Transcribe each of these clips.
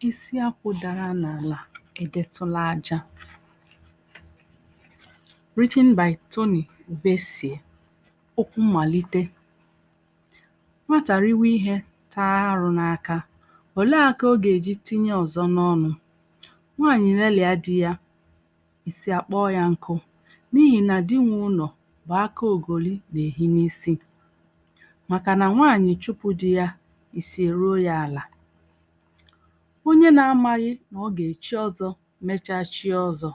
Isi akwụ dara n'ala edetụla aja. Written by Tony Ubesie. Okwu mmalite. Nwata riwe ihe taa arụ n'aka, olee aka ọ ga-eji tinye ọzọ n'ọnụ? Nwaanyị lelịa di ya, isi akpọọ ya nkụ, n'ihi na di nwe ụlọ bụ aka ogoli na-ehi n'isi. Maka na nwaanyị chụpụ di ya, isi eruo ya ala. Onye na-amaghị na ọ ga-echi ọzọ mechaa chie ọzọ,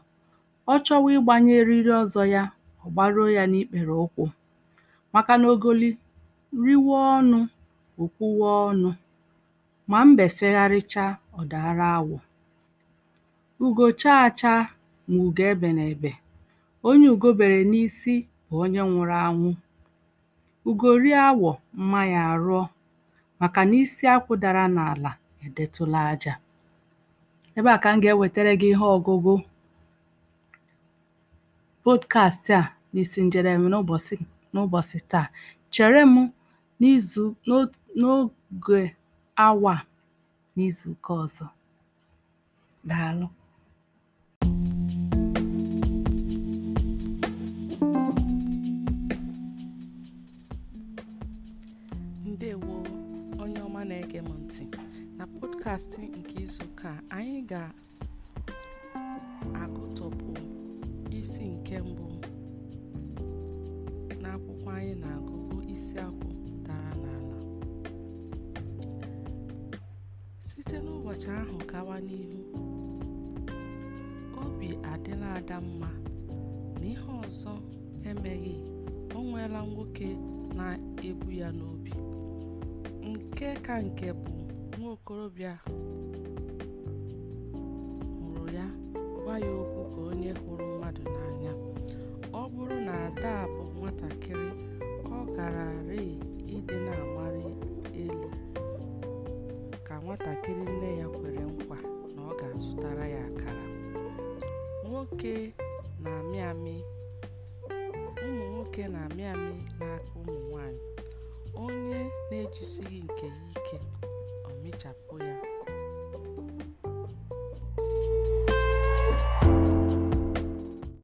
ọ chọwa ịgbanye eriri ọzọ ya, ọ gbaruo ya n'ikpere ụkwụ. Maka na ogoli riwe ọnụ, o kwuwe ọnụ, ma mbe fegharịchaa, ọ daara awọ. Ugo chaa achaa ma ugo ebena ebe, onye ugo bere n'isi bụ onye nwụrụ anwụ. Ugo rie awọ, mma ya arụọ, maka na isi akwụ dara n'ala edetụla aja. Ebe a ka m ga-ewetara gị ihe ọgụgụ podcast a n'isi njedebe n'ụbọchị taa. Chere m n'izu n'oge awa a n'izuụka ọzọ. Daalụ. Ndewo onye ọma na-ege m ntị. Na podcast nke izuụka a, anyị ga-agụtọpụ isi nke mbụ n'akwụkwọ anyị na-agụ bụ Isi Akwụ Dara N'ala. Site n'ụbọchị ahụ gawa n'ihu, obi adịla Ada mma na ihe ọzọ emeghị, o nweela nwoke na-ebu ya n'obi. Nke ka nke bụ nwa okorobịa hụrụ ya, gwa ya okwu ka onye hụrụ mmadụ n'anya. Ọ bụrụ na Ada bụ nwatakịrị, ọ gararị ịdị na-amali elu ka nwatakịrị nne ya kwere nkwa na ọ ga-azụtara ya akara. Nwoke na-amị amị, ụmụ nwoke na-amị amị n'aka ụmụ nwanyị. Onye na-ejisighị nke ya ike, ọ mịchapụ ya.